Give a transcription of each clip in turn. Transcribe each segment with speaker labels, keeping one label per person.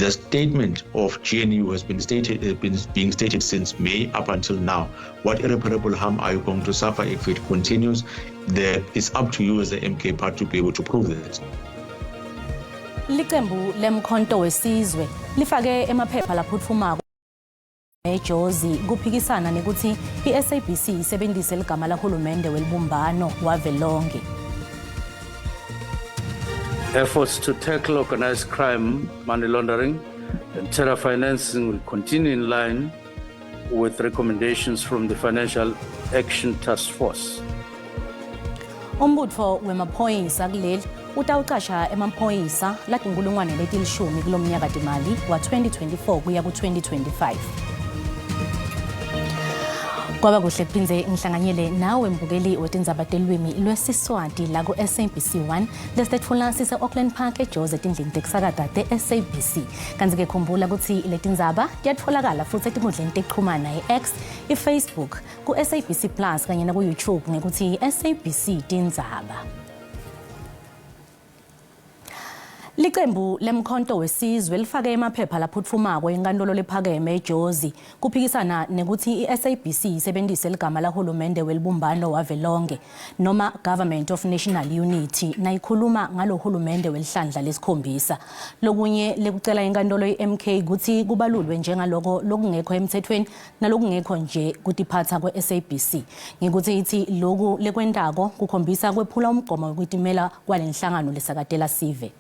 Speaker 1: The statement of GNU has been stated been being stated since May up until now. What irreparable harm are you going to suffer if it continues? The, it's up to you as the MK party to be able to prove that.
Speaker 2: Licembu lemkhonto wesizwe lifake emaphepha laphutfumako eJozi kuphikisana nekuthi iSABC isebenzise ligama lahulumende welibumbano wavelonke.
Speaker 3: Efforts to tackle organized crime, money laundering, and terror financing will continue in line with recommendations from the Financial Action Task Force.
Speaker 2: Umbutfo wemaphoyisa kuleli utawucasha emaphoyisa latinkulungwane letilishumi kulo mnyaka timali wa-2024 kuya ku-2025. Kwaba kuhle kuphindze ngihlanganyele nawe mbukeli wetindzaba telwimi lwesiSwati la ku-SABC 1 lesitetfula sise-Auckland Park eJozi etindlini tekusakata te-SABC. Kanti-ke khumbula kutsi letindzaba tiyatfolakala futsi etinkundleni tekuchumana i-X, i-Facebook, ku-SABC Plus kanye naku-YouTube ngekutsi SABC Tindzaba. Licembu lemkhonto wesizwe lifake emaphepha laphutfumako enkantolo lephakeme eJozi kuphikisana nekutsi i-SABC isebentise ligama lahulumende welibumbano wavelonke noma Government of National Unity nayikhuluma ngalohulumende welihlandla lesikhombisa. Lokunye lekucela inkantolo i-MK kutsi kubalulwe njengaloko lokungekho emthethweni nalokungekho nje kutiphatsa kwe-SABC. Ngekutsi itsi loku lekwentako kukhombisa kwephula umgomo wekutimela kwalenhlangano lesakatela sive.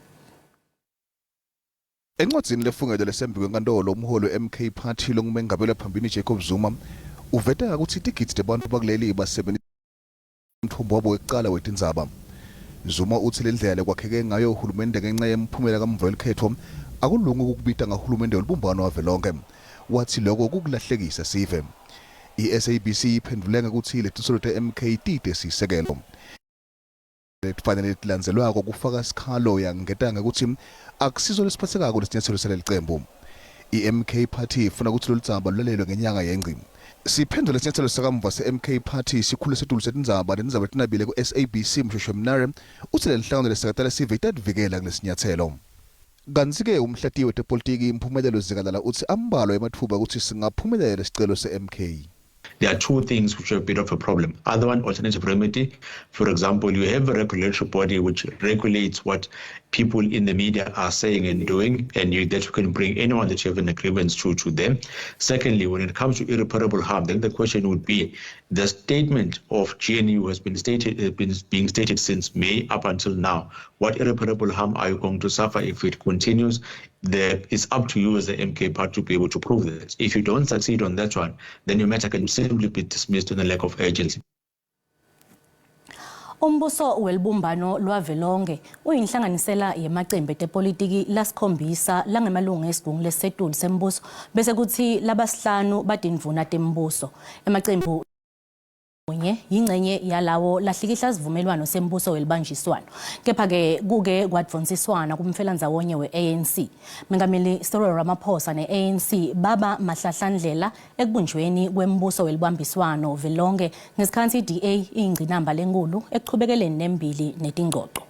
Speaker 4: Encwadzini lefungelwe lesembi kwenkantolo, umholi we-MK Party longumengameli waphambili Jacob Zuma uveta kutsi tigidzi tebantfu bakuleli basebentisa umtfombo wabo wekucala wetindzaba. Zuma utsi lendlela lekwakheke ngayo hulumende ngenca yemphumela kamuva welukhetfo akulungi ukukubita ngahulumende welibumbano wavelonkhe. Watsi loko kukulahlekisa sive. I-SABC iphendvule ngekutsi letinsolo te-MK tite sisekelo. Letifanele letilandzelwako kufaka sikhalo yangeta ngekutsi akusiso lesiphatsekako lesinyatselo salelicembu. I-MK Party ifuna kutsi loludzaba lulalelwe ngenyanga yeNgci. Siphendvule lesinyatselo sakamuva se-MK Party, sikhulu lesetulu setindzaba netindzaba letinabile ku-SABC Mshweshwe Mnare utsi lenhlangano lesekatala sive itativikela kulesinyatselo. Kantsi-ke umhlatiyi wetepolitiki Mphumelelo Zikalala utsi ambalwa ematfuba ekutsi singaphumelela lesicelo se-MK.
Speaker 1: There are two things which are a bit of a problem. Other one, alternative remedy. For example, you have a regulatory body which regulates what people in the media are saying and doing, and you, that you can bring anyone that you have an agreement to to them. Secondly, when it comes to irreparable harm, then the question would be the statement of GNU has been stated been being stated since May up until now. What irreparable harm are you going to suffer if it continues? The, it's up to you as the MK party to be able to prove that. If you don't succeed on that one, then your matter can simply be dismissed on the lack of urgency.
Speaker 2: Umbuso welibumbano lwavelonke uyinhlanganisela yemacembe tepolitiki lasikhombisa langemalungu esigungu lesisetulu sembuso bese kuthi labasihlanu badindvuna tembuso. Emacembu munye yingcenye yalawo lahlikihla sivumelwano sembuso welibanjiswano. Kepha-ke kuke kwadvonsiswana kumfelandzawonye we-ANC. Mengameli Cyril Ramaphosa ne-ANC baba mahlahlandlela ekubunjweni kwembuso welibambiswano velonke ngesikhathi i-DA iyingcinamba lenkulu ekuchubekeleni nembili netingcoco.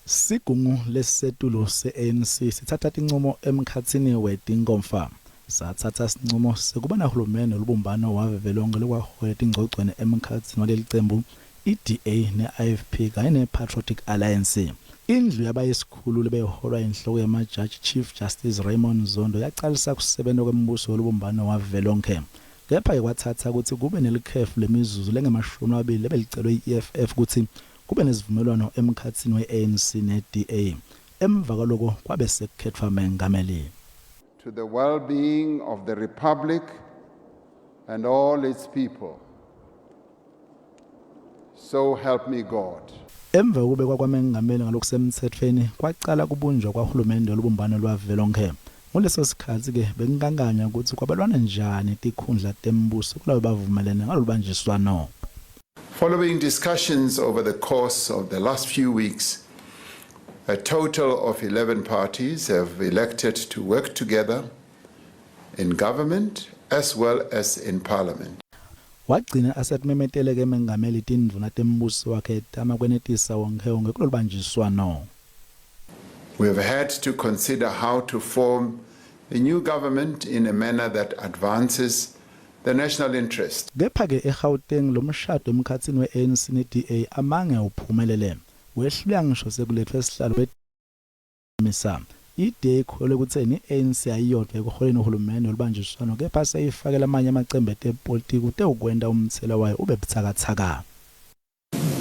Speaker 5: Sigungu lesisetulu se-ANC sitsatsa tincumo emkhatsini wetinkomfa. Satsatsa sincumo sekuba nahulumende wolubumbano wavevelonke lokwaholela etingcogcweni emkhatsini walelicembu, i-DA ne-IFP kanye ne-Patriotic Alliance. Indlu yabayisikhulu lebeyiholwa yinhloko yemajaji Chief Justice Raymond Zondo yacalisa kusebenta kwembuso wolubumbano wavelonkhe. Kepha-ke kwatsatsa kutsi kube nelikhefu lemizuzu lengemashumi lamabili lebelicelwe yi-EFF kutsi kube nesivumelwano emkhatsini we-ANC ne-DA. Emva kwaloko kwabe sekukhetfwa mengameli.
Speaker 6: To the well-being of the Republic and all its people. So help me God.
Speaker 5: Emva kwekubekwa kwamengameli ngalokusemtsetfweni kwacala kubunjwa kwahulumende wolubumbano lwavelonkhe. Nguleso sikhatsi-ke bekunkankanya kutsi kwabelwana njani tikhundla tembuso kulabo bavumelene ngalolubanjiswano.
Speaker 6: Following discussions over the course of the last few weeks, a total of 11 parties have elected to work together in government as well as in parliament.
Speaker 5: Wagcina asetimemetele-ke mengameli tindvuna tembuso wakhe tama kwenetisa wonkhe wonkhe kulolubanjiswano.
Speaker 6: We have had to consider how to form a new government in a manner that advances the national interest.
Speaker 5: Kepha-ke eGauteng lo mshado emkhatsini we-ANC ne-DA amange uphumelele. Wehluleka ngisho sekuletfwe sihlalo misa. I-DA ikholelwa ekutseni i-ANC ayiyodvwa ekuholeni uhulumende wolubanjiswano kepha seyifake lamanye amacembe etepolitiki kutewukwenta umtsela wayo ube butsakatsaka.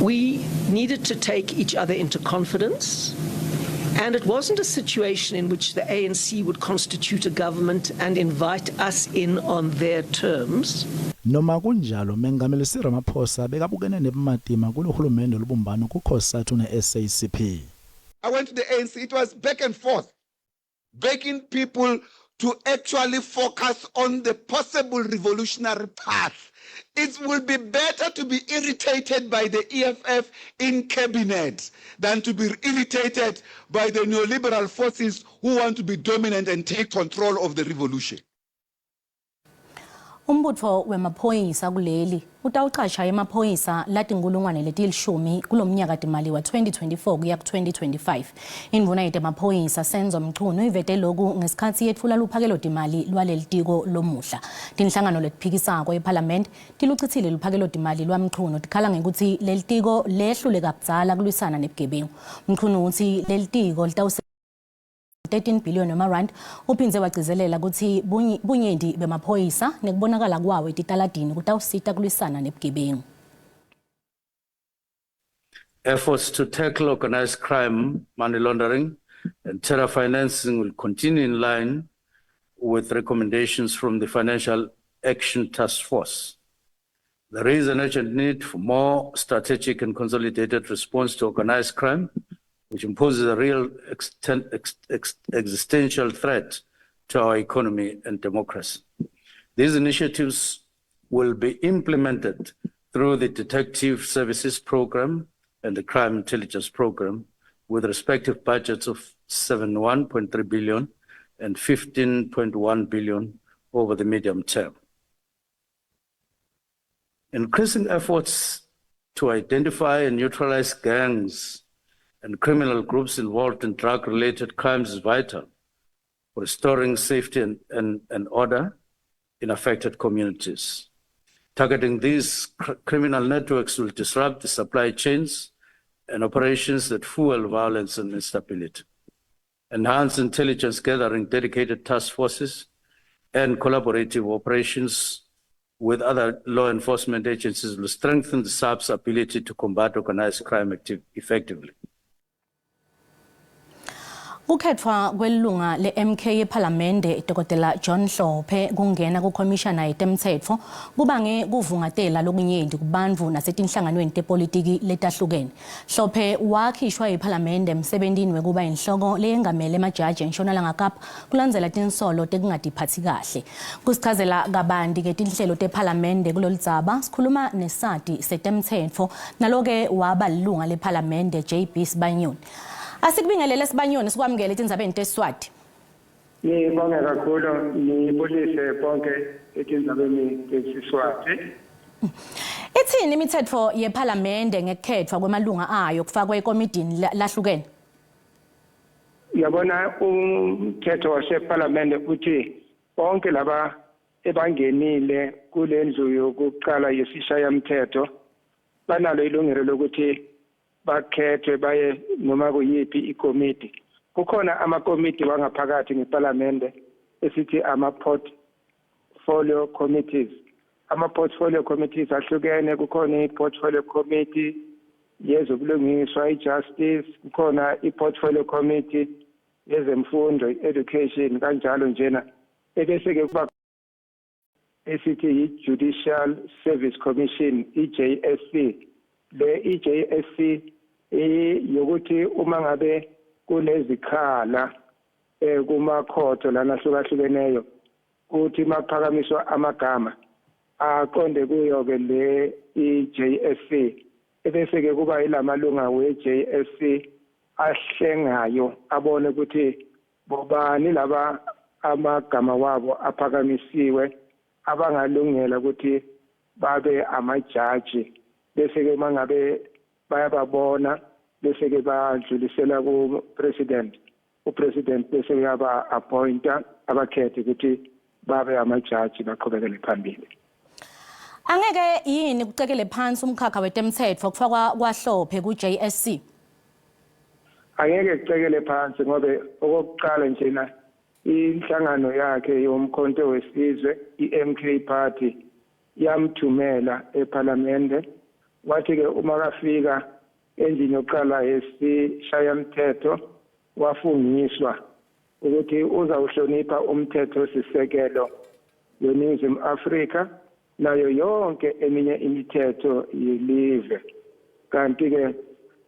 Speaker 7: We needed to take each other into confidence. And it wasn't a situation in which the ANC would constitute a government and invite us in on their terms.
Speaker 5: Noma kunjalo, Mengameli Cyril Ramaphosa bekabukene nebumatima kulohulumende wolubumbano kuCOSATU ne-SACP.
Speaker 8: I went to the ANC. It was back and forth, begging people to actually focus on the possible revolutionary path. It will be better to be irritated by the EFF in cabinet than to be irritated by the neoliberal forces who want to be dominant and take control of the revolution.
Speaker 2: Umbutfo wemaphoyisa kuleli utawuqasha emaphoyisa latinkulungwane letilishumi kulomnyaka timali wa-2024 kuya ku-2025. Indvuna yetemaphoyisa Senzo Mchunu ivete loku ngesikhatsi yetfula luphakelo timali lwalelitiko lomuhla. Tinhlangano letiphikisako ephalamende tiluchitsile luphakelo timali lwaMchunu tikhala ngekutsi lelitiko lehluleka kudzala kulwisana nebugebengu. Mchunu utsi lelitiko litawuse 13 billion wemarand. Uphindze wagcizelela kutsi bunyenti bemaphoyisa nekubonakala kwawo etitaladini kutawusita kulwisana nebugebengu.
Speaker 3: Efforts to tackle organized crime, money laundering, and terror financing will continue in line with recommendations from the Financial Action Task Force. There is an urgent need for more strategic and consolidated response to organized crime, which imposes a real existential threat to our economy and democracy. These initiatives will be implemented through the Detective Services Program and the Crime Intelligence Program, with respective budgets of 71.3 billion and 15.1 billion over the medium term. Increasing efforts to identify and neutralize gangs and criminal groups involved in drug-related crimes is vital for restoring safety and order in affected communities. Targeting these criminal networks will disrupt the supply chains and operations that fuel violence and instability. Enhance intelligence gathering, dedicated task forces, and collaborative operations with other law enforcement agencies will strengthen the SAP's ability to combat organized crime effectively.
Speaker 2: Kukhetfwa kwelunga le-MK ePhalamende Dr John Hlophe kungena kukhomishana yetemtsetfo kubange kuvungatela lokunyenti kubantfu nasetinhlanganweni tepolitiki letahlukene. Hlophe wakhishwa ePhalamende emsebentini wekuba inhloko leyengamele emajaji eNtshonalanga Kapa kulandzela tinsolo tekungatiphatsi kahle. Kusichazela kabanti ke tinhlelo tephalamende kuloludzaba sikhuluma nesati setemtsetfo naloke waba lilunga lephalamende JB Sibanyoni. Asikubingelele Sibanyoni, sikwamukele etindzabeni teSiswati.
Speaker 9: Ngibonge kakhulu, ngibulise bonke etindzabeni teSiswati.
Speaker 2: Ithini imithetho yephalamende ngekukhethwa kwemalunga ayo kufakwa ekomidini lahlukene?
Speaker 9: Uyabona, umthetho wasephalamende uthi bonke laba ebangenile kule ndlu yokuqala yesishayamthetho banalo ilungelo lokuthi bakhethwe baye noma kuyiphi ikomiti. Kukhona amakomiti wangaphakathi ngePhalamende esithi ama-portfolio committees. Ama-portfolio committees ahlukene. Kukhona i-portfolio committee yezobulungiswa, i-justice, kukhona i-portfolio committee yezemfundo, i-education, kanjalo njena. Ebese-ke kuba esithi i-Judicial Service Commission, i-JSC. Le i-JSC yokuthi uma ngabe kunezikhala kumakhotho lana ahlukahlukeneyo, kuthi maphakamiswa amagama aqonde kuyo ke le i-JSC, ebese ke kuba yilamalunga we-JSC ahlengayo abone ukuthi bobani laba amagama wabo aphakamisiwe abangalungela ukuthi babe amajaji. Bese ke mangabe bayababona, bese ke badlulisela ku president. Upresident bese uyaba appointa, abakhethe ukuthi babe amajaji, baqhubekele phambili.
Speaker 2: Angeke yini kucekele phansi umkhakha wetemthetho kufakwa kwaHlophe ku-JSC?
Speaker 9: Angeke kucekele phansi, ngobe okokuqala njena inhlangano yakhe yoMkhonto weSizwe, i-MK Party, yamthumela ePhalamende. Wathi-ke uma kafika endlini yokuqala yesishayamthetho, wafungiswa ukuthi uzawuhlonipha umthetho sisekelo weNingizimu Afrika nayo yonke eminye imithetho yelive. Kanti-ke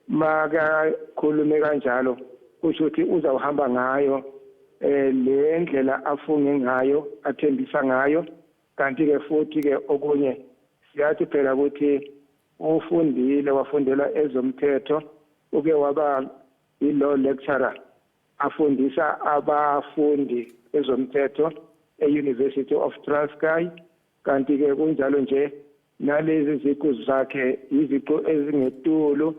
Speaker 9: makakhulume kanjalo, kusho ukuthi uzawuhamba ngayo le ndlela afunge ngayo, athembisa ngayo. Kanti-ke futhi-ke okunye, siyathi phela ukuthi ufundile, wafundela ezomthetho, uke waba i-law lecturer, afundisa abafundi ezomthetho e-University of Transkei. Kanti-ke kunjalo nje, nalezi ziqu zakhe iziqu ezingetulu,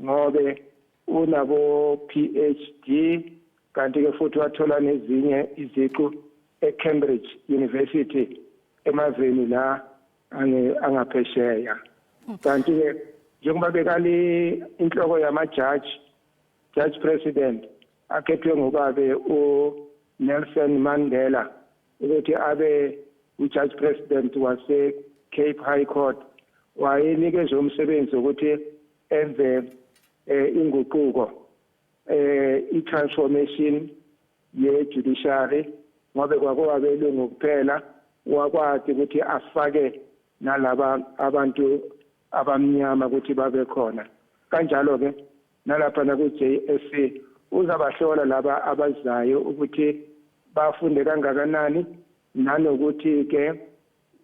Speaker 9: ngobe unabo PhD, kanti-ke futhi wathola nezinye iziqu eCambridge University, emaveni la angaphesheya. Kanti-ke njengoba bekali inhloko yamajaji, judge president, akhethwe ngubabe uNelson Mandela ukuthi abe ujudge president wase Cape High Court, wayenikezwe umsebenzi ukuthi enze inguquko, i-transformation ye-judiciary, ngobe kwakuwabelungu kuphela. Wakwazi ukuthi afake nalaba abantu abamnyama ukuthi babe khona. Kanjalo ke nalapha naku-JSC uzabahlola laba abazayo ukuthi bafunde kangakanani, nanokuthi ke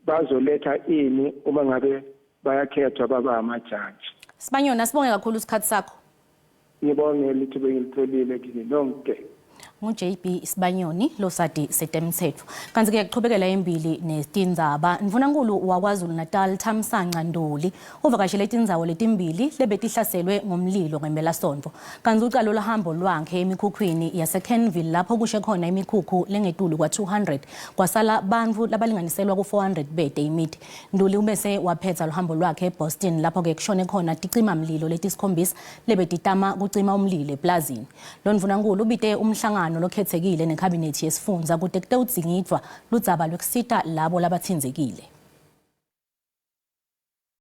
Speaker 9: bazoletha ini uma ngabe bayakhethwa baba amajaji.
Speaker 2: Sibanyoni, sibonge kakhulu isikhathi sakho.
Speaker 9: Ngibonge lithuba engilitholile kini nonke.
Speaker 2: Ngu-JB Sibanyoni, losati setemthetho. Kanti-ke kuchubekela embili netindzaba. Ndvunankulu waKwaZulu Natal Thamsanqa Ntuli uvakashele tindzawo letimbili lebetihlaselwe ngumlilo ngempelasonto. Kanti ucalo luhambo lwakhe emikhukhwini yaseKenville, lapho kushe khona imikhukhu lengetulu kwa-200, kwasala bantfu labalinganiselwa ku-400 bete imiti. Ntuli ubese waphetsa luhambo lwakhe eBoston, lapho-ke kushone khona ticimamlilo letisikhombisa lebetitama kucima umlilo eplazini. Lo ndvunankulu ubite umhlangano lokhethekile nekhabinethi yesifundza kute kutewudzingidvwa ludzaba lwekusita labo labatsindzekile.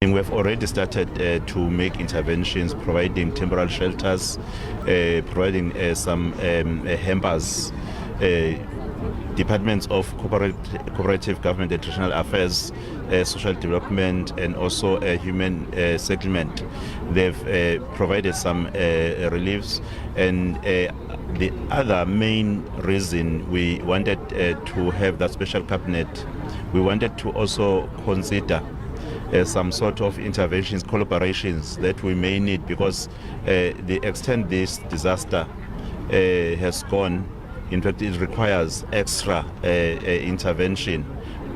Speaker 10: We have already started to make interventions, providing temporary shelters, providing some hampers. Departments of Cooperative Government and Traditional Affairs, Social Development, and also Human Settlement. They've provided some reliefs. And the other main reason we wanted to have that special cabinet, we wanted to also consider some sort of interventions, collaborations that we may need, because the extent this disaster has gone, in fact, it requires extra intervention,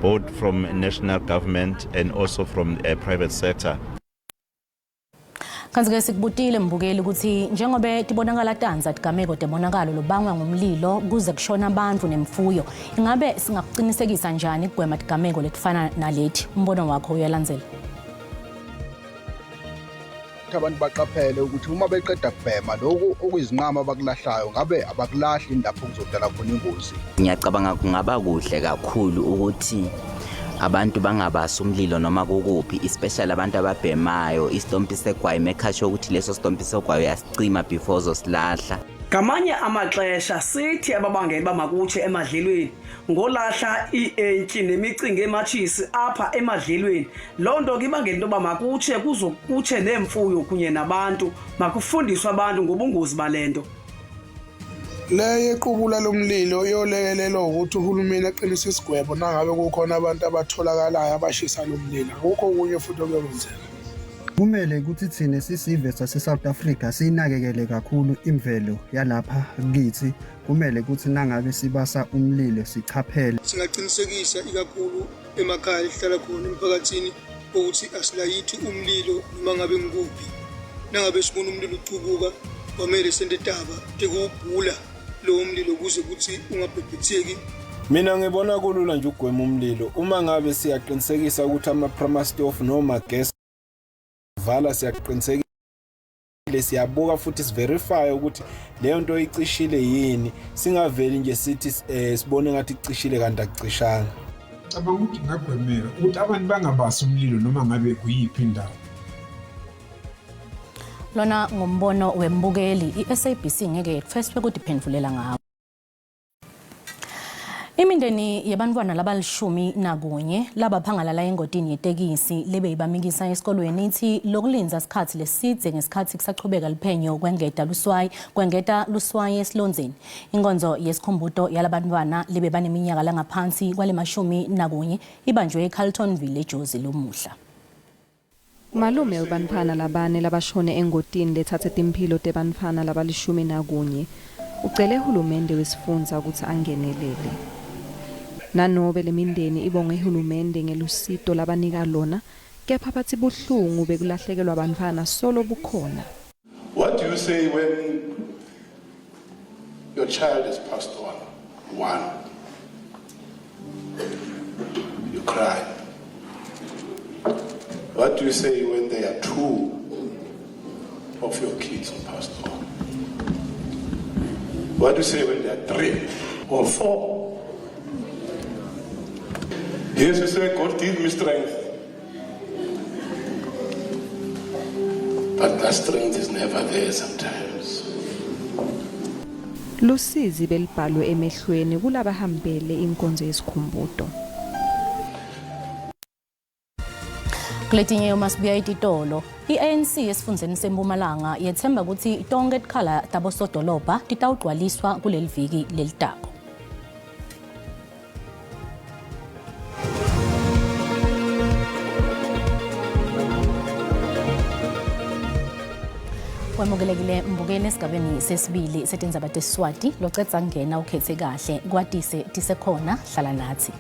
Speaker 10: both from national government and also from the private sector.
Speaker 2: Kanti-ke sikubutile mbukeli ukuthi njengoba tibonakala tandza tigameko temonakalo lobangwa ngumlilo kuze kushona abantu nemfuyo, ingabe singakucinisekisa njani kugwema tigameko letifana nalethi? Umbono wakho uyalandzela.
Speaker 11: Abantu baqaphele ukuthi uma beqeda kubhema lokhu okuyizinqama abakulahlayo, ngabe abakulahli lapho kuzodala khona ingozi.
Speaker 12: Ngiyacabanga kungaba kuhle kakhulu ukuthi abantu bangabasi umlilo noma kukuphi, especially abantu ababhemayo. Isitompi segwayi, make sure ukuthi leso sitompi segwayi uyasicima before uzosilahla.
Speaker 13: Ngamanye amaxesha sithi ababangeli bamakutshe emadlelweni ngolahla ientyi nemicinga ematshisi apha emadlelweni. Loo nto ke ibangela into yoba makutshe, kuzokutshe neemfuyo kunye nabantu. Makufundiswe abantu ngobungozi bale nto.
Speaker 14: Le yequbula lomlilo iyolekelelwa ukuthi uhulumeni aqinise isigwebo nangabe kukhona abantu abatholakalayo abashisa lo mlilo. Akukho okunye futhi okuyokwenzeka.
Speaker 15: Kumele ukuthi thina sisive sase-South Africa siyinakekele kakhulu imvelo yalapha kithi. Kumele ukuthi nangabe sibasa umlilo sichaphele.
Speaker 16: Singaqinisekisa ikakhulu emakhaya esihlala khona, emphakathini, ukuthi asilayithi umlilo noma ngabe ngikuphi. Nangabe sibona umlilo ucubuka, kwamele sente taba tekuwubhula. lowo mlilo kuze kuthi ungabhebhetheki.
Speaker 17: Mina ngibona kulula nje ukugwema umlilo uma ngabe siyaqinisekisa ukuthi ama-primastof noma gas vala siyaqinisekile siyabuka futhi siverify ukuthi leyo nto icishile yini singaveli nje sithi eh, sibone ngathi icishile kanti akucishanga.
Speaker 18: Cabanga ukuthi kungagwemeka ukuthi abantu bangabasi umlilo noma ngabe kuyiphi indawo.
Speaker 2: Lona ngumbono wembukeli i-SABC ngeke yetfeswe kutiphendvulela ngawo. Imindeni yabantwana labalishumi nakunye labaphangalala engotini yetekisi lebe ibamikisa esikolweni ithi lokulinza sikhathi lesidze ngesikhathi kusachubeka liphenyo kwengeta luswayi kwengeta luswayi esilonzeni. Inkonzo yesikhumbuto yalabantwana lebe baneminyaka langaphansi kwalemashumi nakunye ibanjwe eCarltonville eJozi lomuhla.
Speaker 19: Malume webantfwana labane labashone engotini letsatse timphilo tebantfwana labalishumi nakunye ucele hulumende wesifundza kutsi angenelele. Nanobe lemindeni ibonge hulumende ngelusito labanika lona, kepha batsi buhlungu bekulahlekelwa bantfwana solo bukhona.
Speaker 20: What do you say when your child has passed on? One, you cry. What do you say when there are two of your kids who passed on? What do you say when there are three or four? Yes, you say, God give me strength. But that strength is never there sometimes.
Speaker 19: Lusizi belibhalwe emehlweni kulabahambele inkonzo yesikhumbuto.
Speaker 2: Kuletinye uma sibuya etitolo, i-ANC esifundzeni seMpumalanga yethemba ukuthi tonke tikhala tabosodolobha titawugcwaliswa kuleli viki lelitako. Wemukelekile mbukeli esigabeni sesibili setindzaba tesiswati locedza kungena ukhethe kahle kwatise tisekhona hlala nathi.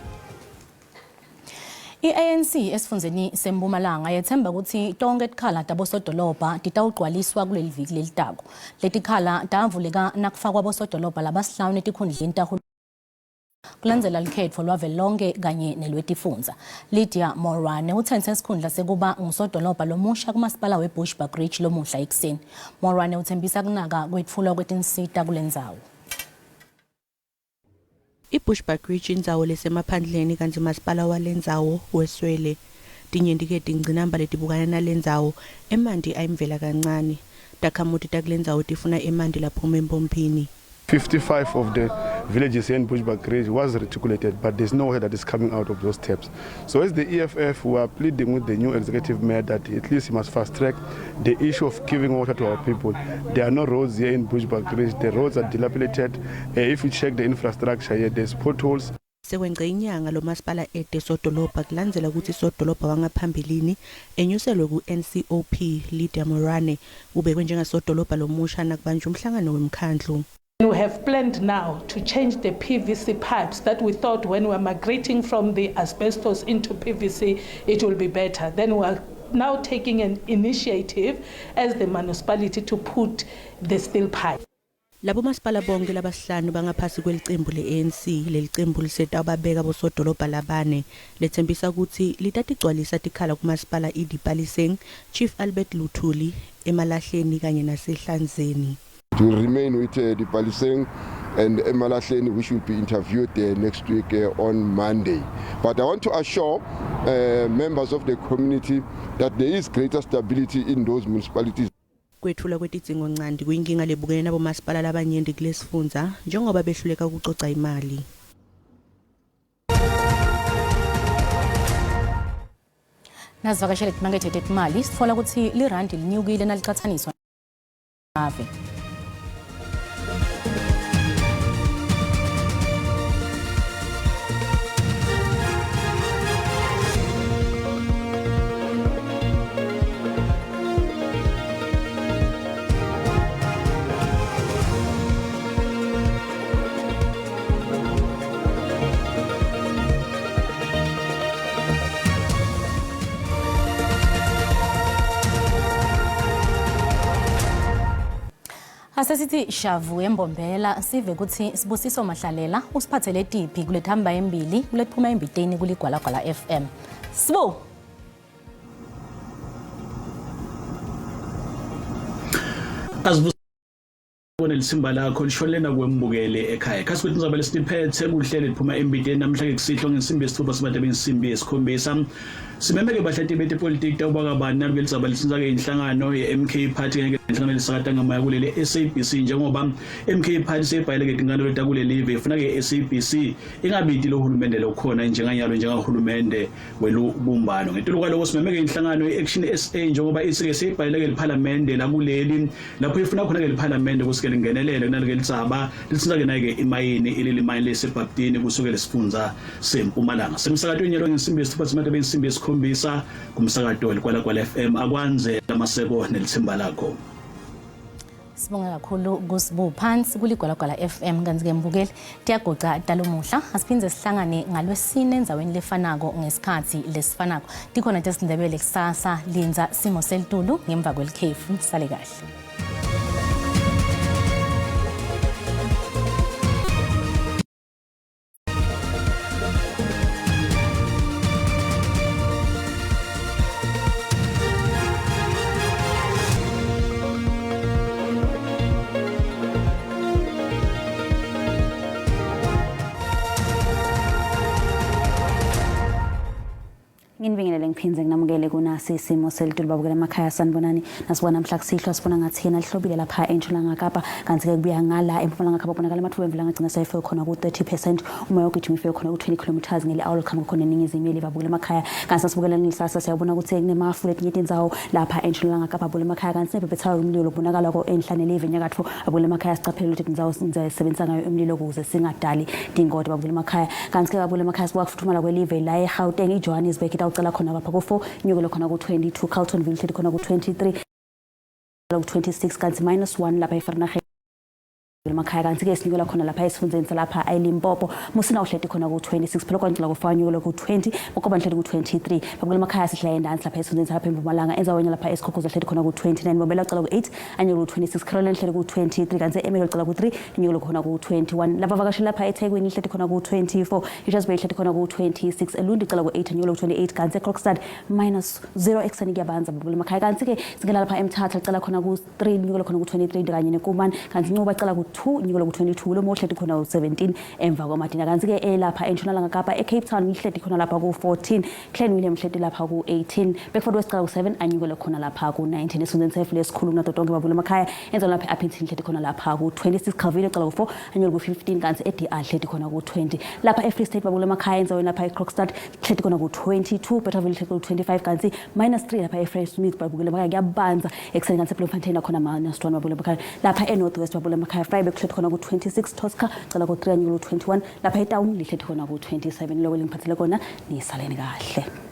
Speaker 2: I-ANC esifundzeni seMpumalanga yethemba ukuthi tonke tikhala tabosodolobha titawugcwaliswa kuleli viki lelitako. Letikhala tavuleka nakufakwa bosodolobha labasihlanu etikhundleni tahulumende kulandzela lukhetfo lwavelonkhe kanye nelwetifundza. Lydia Morwane utsentse sikhundla sekuba ngusodolobha lomusha kumasipala weBushbuckridge lomuhla ekuseni. Morwane uthembisa kunaka kwetfulwa kwetinsita kulendzawo.
Speaker 21: IBushbuckridge indzawo lesemaphandleni kantsi masipala walendzawo weswele. Tinyenti-ke tingcinamba letibukana nalendzawo, emanti ayimvela kancane. Takhamuti takulendzawo tifuna emanti laphuma empompini.
Speaker 20: 55 of the villages here in Bushbuckridge was reticulated, but there's no water that is coming out of those taps. So as the EFF, we are pleading with the new executive mayor that at least he must fast track the issue of giving water to our people. There are no roads here in Bushbuckridge. The roads are dilapidated. If you check the infrastructure here, there's potholes.
Speaker 21: Sekwengce inyanga lo masipala ete sodolobha kulandzela kutsi sodolobha wangaphambilini enyuselwe ku-NCOP Lydia Morane ubekwe njengasodolobha lomusha nakubanjwa umhlangano wemkhandlu.
Speaker 22: We have planned now to change the PVC pipes that we thought when we were migrating from the asbestos into PVC, it will be better. Then we are now taking an initiative as the municipality to put the steel pipe.
Speaker 21: Labo masipala bonke labasihlanu bangaphasi kwelicembu le-ANC leli cembu lisetawubabeka bosodolobha labane letsembisa kutsi litatigcwalisa tikhala kumasipala iDipaleseng, Chief Albert Luthuli, Emalahleni kanye naseHlanzeni.
Speaker 23: It will remain with Dipaleseng and Emalahleni, which will be interviewed next week on Monday. But I want to assure members of the community that there is greater stability in those municipalities.
Speaker 21: Kwetfulwa kwetidzingonchanti kuyinkinga lebukene nabomasipala labanyenti kulesifundza njengoba behluleka kucoca imali.
Speaker 2: Nasivakashele timakethe tetimali sitfola kutsi lirandi linyukile nalicatsaniswa nave. Asesithi shavu embombela sive kutsi Sibusiso Mahlalela usiphathele tiphi kulethamba embili kulethuma embiteni kuligwalagwala FM. Sibu.
Speaker 1: Azibone lisimba lakho lishonelena kwembukele ekhaya. Khasi kuthi nizaba lesiphethe kuhlele liphuma embiteni namhlanje kusihlwa ngensimbi yesitfupha sibade bensimbi yesikhombisa. Simemeke bahlati betepolitiki tawuba kabani nalukeli dzaba litsintsake inhlangano ye-MK Party kanye nenhlangano lesakata ngamaya kuleli SABC njengoba MK Party seyibhayeleke tinkantolo takulelive ifuna-ke SABC ingabiti lo hulumende lokhona njenganyalo njengahulumende welubumbano. Ngetulu kwaloko simemeke inhlangano i-Action SA njengoba ithi-ke seyibhayeleke liphalamende lakuleli lapho ifuna khona-ke liphalamende kusuke lingenelele kunalike lidzaba litsintsake naye-ke imayini ileli mayini lesebhaptini kusuke lesifundza sempumalanga semsakatweni yalo ngensimbi yesithupha simatebe insimbi yesikhombisa kumsakato weligwalagwala FM akwanze lamaseko nelithemba lakho.
Speaker 2: Sibonga kakhulu kusibu phansi kuligwalagwala FM kanti ke mbukeli tiyagoca talomuhla asiphindze sihlangane ngalwesine endzaweni lefanako ngesikhathi lesifanako tikhona tesindebele kusasa lindza simo selitulu ngemva kwelikhefu sale kahle.
Speaker 4: Nginibingelele ngiphindze nginamukele kunasi isimo selitulu babukela emakhaya sanibonani nasibona namhla kusihlwa sibona ngathi yena lihlobile lapha entshonalanga Kapa kanti-ke kubuya ngala empumalanga Kapa bonakala amathuba emvula angagcina seyifike khona ku-30 percent umoya ogijima ifike khona ku-20 kilometers ngeli-hour liqhamuka khona eningizimu yeliva bukela emakhaya kanti sasibukela ngelisasa siyabona ukuthi kunemafu letinye tindzawo lapha entshonalanga Kapa bukela emakhaya kanti sinebhebhethaka umlilo kubonakala ko enhla nelive enyakatfo abukela emakhaya sicaphele ukuthi tindzawo sisebenzisa ngayo umlilo ukuze singadali tingoti babukela emakhaya kanti ke babukela emakhaya sibuka kufuthumala kwelive la eGauteng iJohannesburg itawucela khona lapha ku-4 inyukele khona ku-22 Carltonville ihleli khona ku-23 ku-26 kanti minus 1 lapha eVereeniging emakhaya kanti-ke sinyukela khona lapha esifundzeni salapha eLimpopo Musina uhleti khona ku-26 phela kwantula kufaka nyukela ku-20 Mokoba nihleti ku-23 babukela emakhaya sihlala endansi lapha esifundzeni salapha eMpumalanga endzaweni lapha eSikhukhuza hleti khona ku-29 Mbombela ucala ku-8 anyukele ku-26 Caroline hleti ku-23 kanti Emelo ucala ku-3 inyukele khona ku-21 lapha vakashela lapha eThekwini ihleti khona ku-24 Richards Bay ihleti khona ku-26 eLundi icala ku-8 anyukele ku-28 kanti eKrokstad minus 0 ekuseni kuyabanza babukela emakhaya kanti-ke singena lapha eMthatha licala khona ku-3 inyukele khona ku-23 kanye neKumani kanti Ncuba icala ku-2 inyukele ku-22 lo mohleti khona ku-17 emva kwamadina kanti-ke elapha entshonalanga Kapa eCape Town ihleti khona lapha ku-14 Clan William hleti lapha ku-18 Bedford West cala ku-7 anyukele khona lapha ku-19 esifundeni sefule esikhulu kunato tonke babukela emakhaya enza lapha e-Upington hleti khona lapha ku-26 Calvino cala ku-4 anyukele ku-15 kanti e-DR hleti khona ku-20 lapha e-Free State babukela emakhaya enzaweni lapha e-Krokstad hleti khona ku-22 Bothaville hleti ku-25 kanti minus 3 lapha e-Fresh Smith babukela emakhaya kuyabanza ekuseni kanti eBloemfontein nakhona minus 1 babukela emakhaya lapha e-North West babukela emakhaya Vryburg hleti khona ku-26 Tosca cala ku-3 anyukele ku-21 lapha eTaung lihleti khona ku-27 loko lengiphathele kona nisaleni kahle.